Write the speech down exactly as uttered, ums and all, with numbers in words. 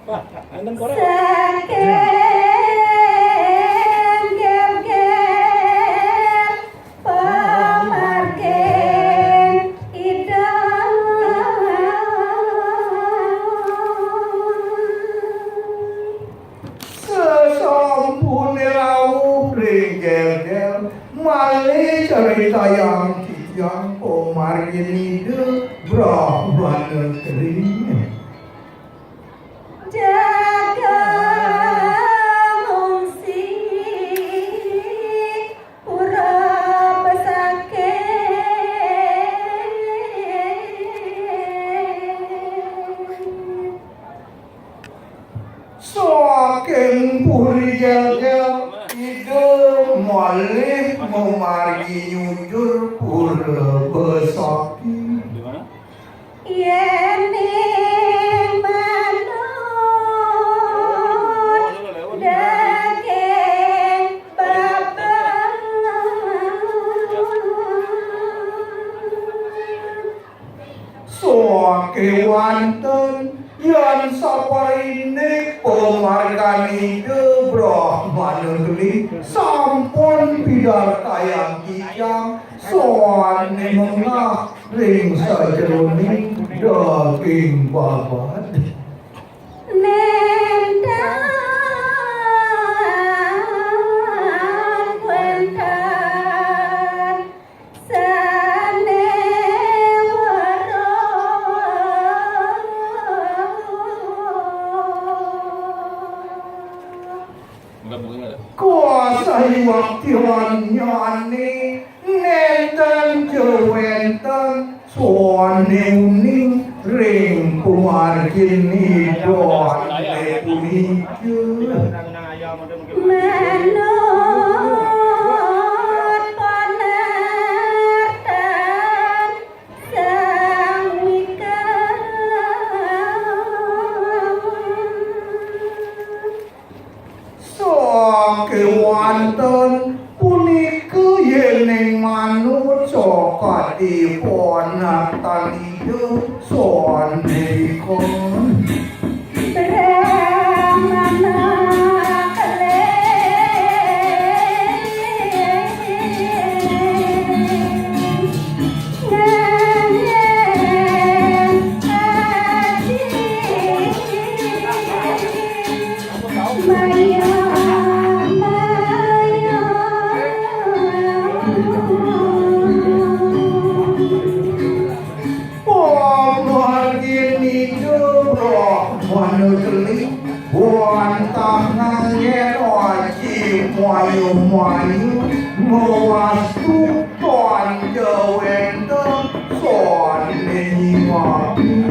Saking gélgél pamargin Ida. Sasampuné rauh ring gélgél, malih caritayang titiang pamargin Ida Brahmana Keling. Jaga ngungsi pura besakit. Saking puri gélgél, Ida malih mamargi nyujur pura besakit. Yéning manut daging babat. Sakéwanten yén saparindik pamargin Ida Brahmana Keling sampun pidartayang titiang, sané menggah ring sajeroning daging babat. Nénten wénten sané weruh. Kuasa iwak tiwannyané nénten ja wénten sané uning ring pamargin Idané punika. Manut panertan Sang Wika. Sakéwanten punika yéning manut sakadi panertan Ida sané ikon. Brahmana Keling. Nanging adi. Maya, maya. Pamargin Ida Brahmana Keling, wantah nganggén aji mayu-mayu, mawastu tan ja wénten sané nyingakin.